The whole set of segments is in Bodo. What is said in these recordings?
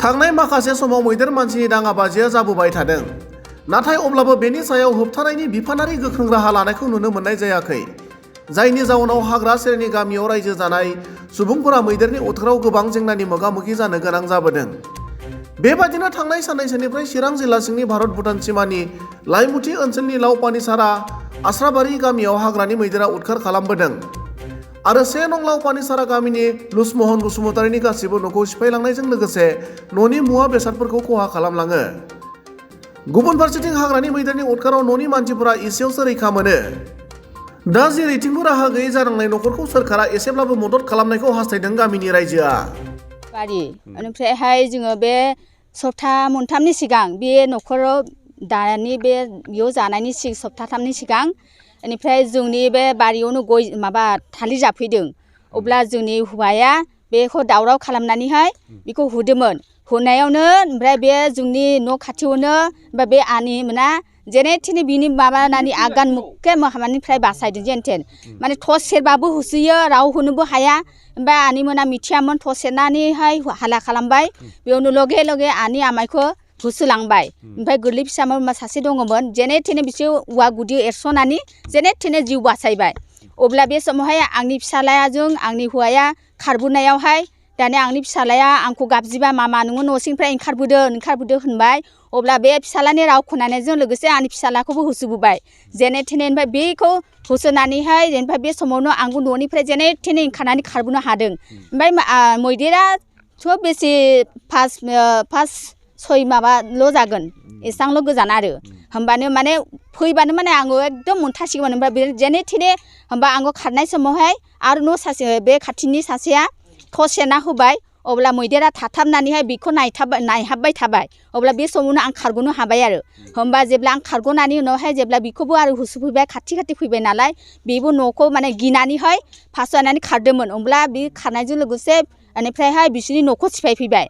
थांनाय माखासे समाव मैदेर मानसिनि दाङाबाजिया जाबोबाय थादों। नाथाय अब्लाबो बेनि सायाव होबथानायनि बिफानारि गोख्रों राहा लानायखौ नुनो मोननाय जायाखै। जायनि जाउनाव हाग्रा सेरनि गामियाव रायजो जानाय सुबुंफोरा मैदेरनि उदखाराव गोबां जेंनानि मोगा-मोगि जानो गोनां जाबोदों। बेबादिनो थांनाय साननैसोनिफ्राय चिरां जिल्ला सिंनि भारत भुटान सिमानि लाइमुथि ओनसोलनि लावपानिसारा आस्राबारि गामियाव हाग्रानि मैदेरा उदखार खालामबोदों आरो 1 नं लावपानिसारा गामिनि लुसमहन बसुमतारीनि गासिबो न'खौ सिफायलांनायजों लोगोसे न'नि मुवा बेसादफोरखौ खहा खालामलाङो। गुबुन फारसेथिं हाग्रानि मैदेरनि उदखाराव न'नि मानसिफोरा एसेयावसो रैखा मोनो। दा जेरैथिंबो राहा गैयै जानांनाय न'खरखौ सोरखारा एसेब्लाबो मदद खालामनायखौ हास्थायदों गामिनि रायजोआ। बारि ओमफ्रायहाय जोङो बे सप्ता मोनथामनि सिगां बे न'खराव दानि बे बेयाव जानायनि सप्ताथामनि सिगां बेनिफ्राय जोंनि बे बारियावनो गय माबा थालिर जाफैदों। अब्ला जोंनि हौवाया बेखौ दावराव खालामनानैहाय बेखौ हुदोंमोन। हुनायावनो ओमफ्राय बे जोंनि न' खाथियावनो बे आनि मोना जेने थेने बिनि माबानानै आगान मुखे माबानिफ्राय बासायदों जेनथेन माने थस सेरबाबो होसोयो राव होनोबो हाया। ओमफ्राय आनि मोना मिथियामोन थस सेरनानैहाय हाल्ला खालामबाय। बेयावनो लगे लगे आनि आमाइखौ होसोलांबाय। ओमफ्राय गोरलै फिसामोन सासे दङमोन जेने थेने बिसोर औवा गुदि एरस'नानै जेने थेने जिउ बासायबाय। अब्ला बे समावहाय आंनि फिसालायाजों आंनि हौवाया खारबोनायावहाय दानिया आंनि फिसालाया आंखौ गाबज्रिबा मामा नोङो न' सिंनिफ्राय ओंखारबोदो होनबाय। अब्ला बे फिसालानि राव खोनानायजों लोगोसे आंनि फिसालाखौबो होसोबोबाय जेने थेने। ओमफ्राय बेखौ होसोनानैहाय जेनेबा बे समावनो आंबो न'निफ्राय जेने थेने ओंखारनानै खारबोनो हादों। ओमफ्राय मैदेराथ' बेसे पास सय माबाल' जागोन एसेबांल' गोजान आरो होमबानो माने फैबानो माने आङो एकदम मोनथारसिगौमोन। ओमफ्राय बे जेने थेने होमबा आङो खारनाय समावहाय आरो न' सासे बे खाथिनि सासेया थस सेरना होबाय। अब्ला मैदेरा थाथाबनानैहाय बेखौ नायहाबबाय थाबाय। अब्ला बे समावनो आं खारग'नो हाबाय आरो होमबा जेब्ला आं खारग'नायनि उनावहाय जेब्ला बेखौबो आरो होसोफैबाय खाथि फैबाय नालाय बेबो न'खौ माने गिनानैहाय फासयनानै खारदोंमोन। अब्ला बे खारनायजों लोगोसे बेनिफ्रायहाय बिसोरनि न'खौ सिफायफैबाय।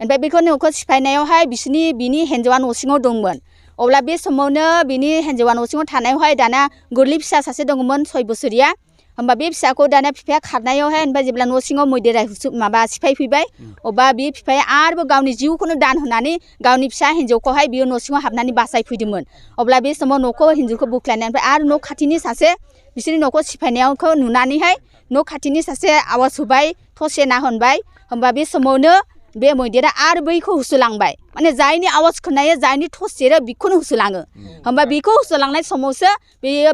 ओमफ्राय बेखौ न'खौ सिफायनायावहाय बिनि हिन्जावा न' सिङाव दंमोन। अब्ला बे समावनो बिनि हिन्जावा न' सिङाव थानायावहाय दाना गोरलै फिसा सासे दङमोन 6 बोसोरनिया। होमबा बे फिसाखौ दाना बिफाया खारनायावहाय ओमफ्राय जेब्ला न' सिङाव मैदेरा सिफायफैबाय अब्ला बे बिफाया आरोबाव गावनि जिउखौनो दान होनानै गावनि फिसा हिन्जावखौहाय बियो न' सिङाव हाबनानै बासायफैदोंमोन। अब्ला बे समाव न'खौ हिन्जावखौ बोख्लायनायनिफ्राय आरो न' खाथिनि सासे बिसोरनि न'खौ सिफायनायखौ नुनानैहाय न' खाथिनि सासे आवाज होबाय थस सेरना होनबाय। होमबा बे समावनो बे मैदेरा आरो बैखौ होसोलांबाय। माने जायनि आवाज खोनायो जायनि थस सेरो बेखौनो होसोलाङो। होमबा बेखौ होसोलांनाय समावसो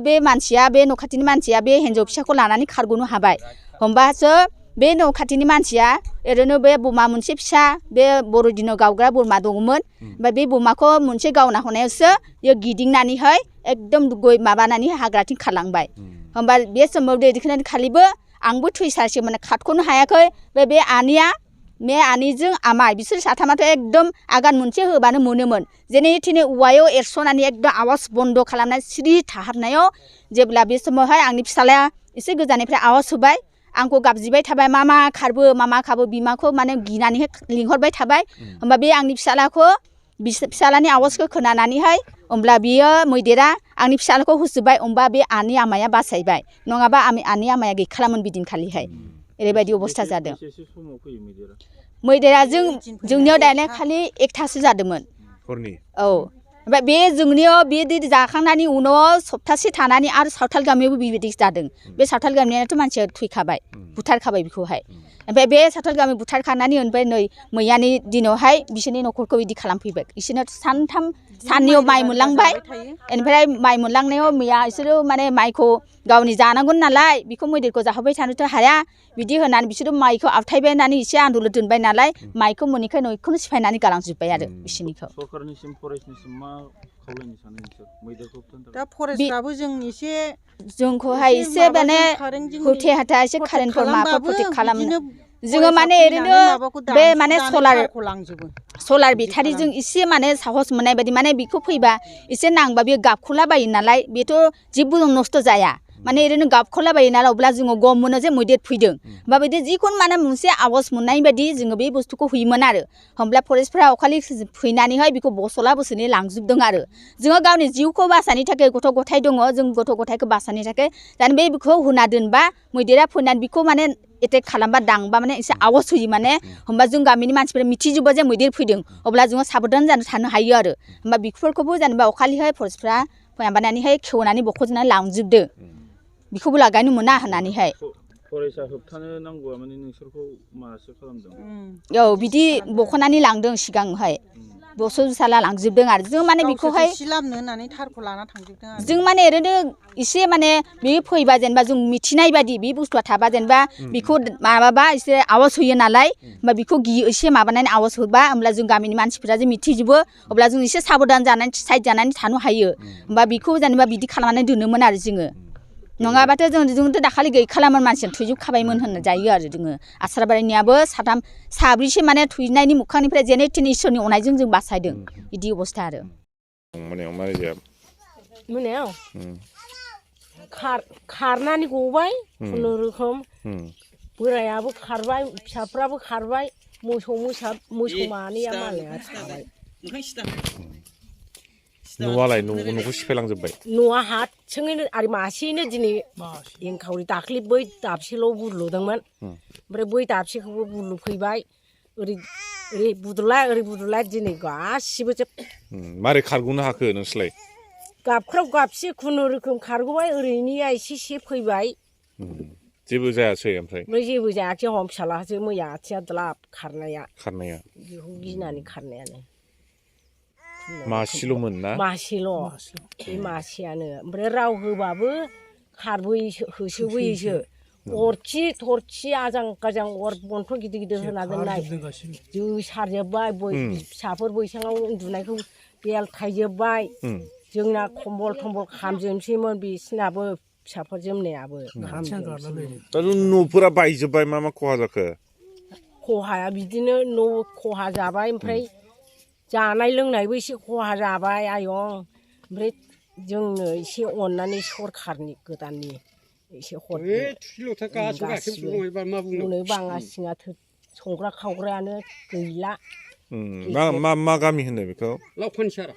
बे मानसिया बे न' खाथिनि मानसिया बे हिन्जाव फिसाखौ लानानै खारग'नो हाबाय। होमबासो बे न' खाथिनि मानसिया ओरैनो बे बोरमा मोनसे फिसा बे बर'दिनाव गावग्रा बोरमा दङमोन। ओमफ्राय बे बोरमाखौ मोनसे गावना होनायावसो बेयो गिदिंनानैहाय एकदम माबानानै हाग्राथिं खारलांबाय। होमबा बे समाव दैखोनानै खालिबो आंबो थैसारसैमोन खारख'नो हायाखै। बे आनैजों आमाइ बिसोर साथामाथ' एकदम आगान मोनसे होबानो मोनोमोन। जेने थेने औवायाव एरस'नानै एकदम आवाज बन्द' खालामनानै सिरि थाहाबनायाव जेब्ला बे समावहाय आंनि फिसालाया एसे गोजाननिफ्राय आवाज होबाय आंखौ गाबज्रिबाय थाबाय मामा खारबो बिमाखौ माने गिनानैहाय लिंहरबाय थाबाय। होमबा बे आंनि फिसालानि आवाजखौ खोनानानैहाय होमब्ला बियो मैदेरा आंनि फिसालाखौ होसोबाय। होमबा बे आनै आमाया बासायबाय नङाबा आनै आमाया गैखालामोन बिदिनखालिहाय। ओरैबायदि अबस्था जादों। मैदेरा जोंनियाव दानिया खालि 1थासो जादोंमोन हरनि। औ ओमफ्राय बे जोंनियाव बे जाखांनायनि उनाव सप्तासे थानानै आरो सावथाल गामियावबो बेबायदि जादों। बे सावथाल गामियाथ' मानसिया थैखाबाय बुथारखाबाय बेखौहाय। ओमफ्राय बे सावथाल गामि बुथारखांनानै ओमफ्राय नै मैयानि दिनावहाय बिसोरनि न'खरखौ बिदि खालामफैबाय। बिसोरनाथ' साननैयाव माइ मोनलांबाय। ओमफ्राय माइ मोनलांनायाव मैया बिसोरो माने माइखौ गावनि जानांगोन नालाय बेखौ मैदेरखौ जाहोबाय थानोथ' हाया। बिदि होनानै बिसोरो माइखौ आवथायबाय होननानै एसे आन्दोल दोनबाय नालाय माइखौ मोनैखाय न'खौनो सिफायनानै गालांजोब्बाय आरो बिसोरनिखौ। सरकारनिसिम फरेस्टनिसिम मा खावलायनो सानो नोंसोर मैदेरखौ होबथानो थाखाय? दा फरेस्टफ्राबो जोंखौहाय एसे माने होथे हाथा एसे कारेन्टफोर माबाफोर प्रटेक्ट खालामनो जोङो माने ओरैनो बे माने सलार बेटारिजों एसे माने साहस मोननाय बायदि माने बेखौ फैबा एसे नांबा बेयो गाबख'लाबायो नालाय बेथ' जेबो नस्थ' जाया। माने ओरैनो गाबख'लाबायो नालाय अब्ला जोङो गम मोनो जे मैदेर फैदों होमबा बिदि जिखुनु माने मोनसे आवाज मोननाय बायदि जोङो बे बुस्थुखौ होयोमोन आरो होमब्ला फरेस्टफ्रा अखालि फैनानैहाय बेखौ बसला बोसोनै लांजोबदों आरो जोङो गावनि जिउखौ बासायनो थाखाय गथ' गथाय दङ जों गथ' गथायखौ बासायनो थाखाय दानि बेखौ होना दोनबा मैदेरा फैनानै बेखौ माने एटेक खालामबा दांबा माने एसे आवाज होयो माने होमबा जों गामिनि मानसिफोरा मिथिजोबो जे मैदेर फैदों अब्ला जोङो साबधान जानो थानो हायो आरो होमबा बेफोरखौबो जेनेबा अखालिहाय फरेस्टफ्रा माबानानैहाय खेवनानै बख'जोबनानै लांजोबदो बेखौबो लागायनो मोना होननानैहाय फरेस्टआ होबथानो नांगौआ माने नोंसोरखौ मासो खालामदों औ बिदि बख'नानै लांदों सिगांहाय बस'साला लांजोबदों आरो जों माने बेखौहाय सिलामनो होननानै थारखौ लाना थांजोबदों आरो जों माने ओरैनो एसे माने बे फैबा जेनेबा जों मिथिनाय बादि बे बुस्थुआ थाबा जेनेबा बेखौ माबाबा एसे आवाज होयो नालाय होमबा बेखौ गियो एसे माबानानै आवाज होबा होमब्ला जों गामिनि मानसिफोरा जे मिथिजोबो अब्ला जों एसे साबधान जानानै साइड जानानै थानो हायो होमबा बेखौ जेनेबा बिदि खालामनानै दोनोमोन आरो जोङो नङाबाथ' जोंथ' दाखालि गैखालामोन मानसिया थैजोबखाबायमोन होनना जायो आरो जोङो आसारबारिनियाबो साब्रैसो माने थैनायनि मोखांनिफ्राय जेने थेने इसोरनि अननायजों जों बासायदों बिदि अबस्था आरो मोनायाव मारै जाया मोनायाव खारनानै गबाय खुनुरुखुम बोरायाबो खारबाय फिसाफ्राबो खारबाय मोसौ मानैया मालाया थाबाय न'आलाय न'खौ सिफायलांजोब्बाय न'आ हारसिङैनो आरो मासेयैनो दिनै एंखावरि दाख्लि बै दाबसेल' बुरलुदोंमोन ओमफ्राय बै दाबसेखौबो बुरलुफैबाय ओरै बुदुलाय दिनै गासिबो जोब मारै खारग'नो हाखो नोंसोरलाय गाबख्राव गाबसे खुनुरुखुम खारग'बाय ओरैनिया एसे फैबाय जेबो जायासै ओमफ्राय जेबो जायाखै हम फिसालासो मैया आथिङा द्लाब खारनाया बेखौ गिनानै खारनायानो मासेल'मोन ना मासेल' बे मासेयानो ओमफ्राय राव होबाबो खारबोयोसो होसोबोयोसो थरखि आजां गाजां अर बन्थ' गिदिर गिदिर होना दोननाय जोसारजोब्बाय फिसाफोर बैसाङाव उन्दुनायखौ बेलथायजोब्बाय जोंना कम्बल थम्बल खामजोबनोसैमोन बिसिनाबो फिसाफोर जोमनायाबो न'फोरा बायजोब्बाय मा खहा जाखो खहाया बिदिनो न' खहा जाबाय ओमफ्राय जानाय लोंनायबो एसे खहा जाबाय आयं ओमफ्राय जोंनो एसे अननानै सरखारनि गोदाननि एसे हरनो बाङा सिङा संग्रा खावग्रायानो गैला मा गामि होनो बेखौ लावफानिसारा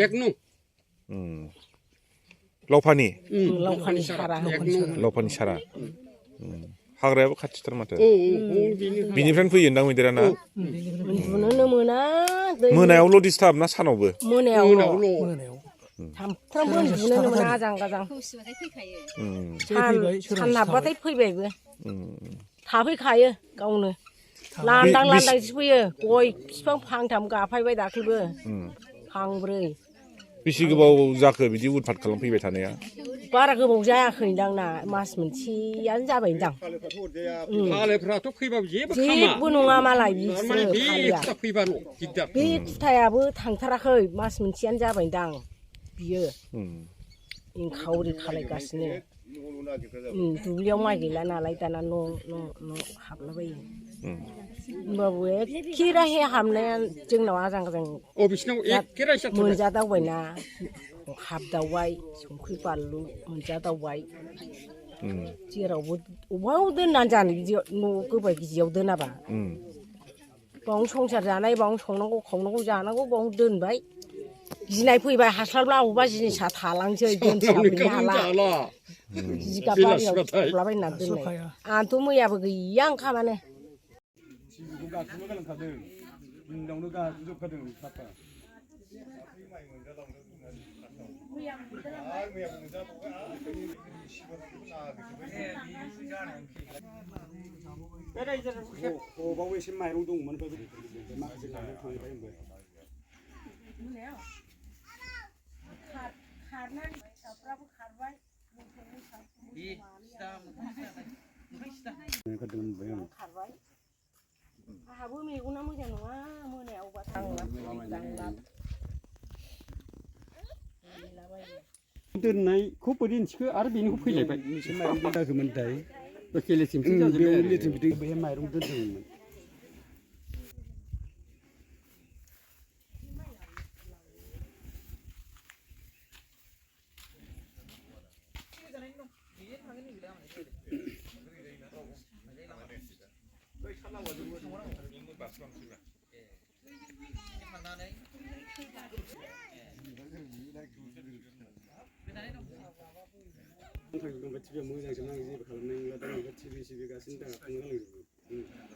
एक नं लावफानि लावफानि सारा हाग्रायाबो खाथिथार माथो बिनिफ्रायनो फैयोदां मैदेरा ना उन्दुनोनो मोना मोनायावल' डिस्टार्ब ना सानावबो मोनायावल' सामफ्रामबो उन्दुनोनो मोना आजां गाजां सान हाबबाथाय फैबायबो थाफैखायो गावनो लांदांसो फैयो गय बिफां फांथाम गाफायबाय दाख्लैबो फांब्रै बेसे गोबाव जाखो बिदि उदपात खालामफैबाय थानाया बारा गोबाव जायाखैदां ना मास मोनसेयानो जाबायदां फालेफ्राथ' फैबाबो जेबो नङा मालाय बे कुथायाबो थांथाराखै मास मोनसेयानो जाबायदां बियो एंखावरि खालायगासिनो दुब्लियाव माइ गैला नालाय दाना न' हाबलाबायो होमबाबो एखे राहे हाबनाया जोंनाव आजां गाजां मोनजादावबायना हाबदावबाय संख्रि बानलु मोनजादावबाय जेरावबो अबाव दोननानै जानो बिदि न' गोबाय गिजियाव दोनाबा बावनो संसार जानाय बावनो संनांगौ खावनांगौ जानांगौ बावनो दोनबाय गिनाय फैबाय हास्लाबला अबेबा जिनिसा थालांसै दोनस्लाबनो हाला जिगाब बारियाव थुलाबायना दोननाय आंथ' मैयाबो गैया ओंखामानो बाव एसे माइरं दंमोन माखासे थांबाय खारनानै फिसाफ्राबो खारबाय खारबाय आंहाबो मेगना मोजां नङा मोनायावबा दोननायखौ बोरै मिथिखो आरो बेनिखौ फैलायबाय माइरं दोनाखैमोन दाय बे माइरं दोनदोंमोन नोंथांनि गंगार टिभिया मोजांसो नाङो जेबो खालामनाय नंला दा गंगार टिभि गासिनो दा थांनो नांजोबो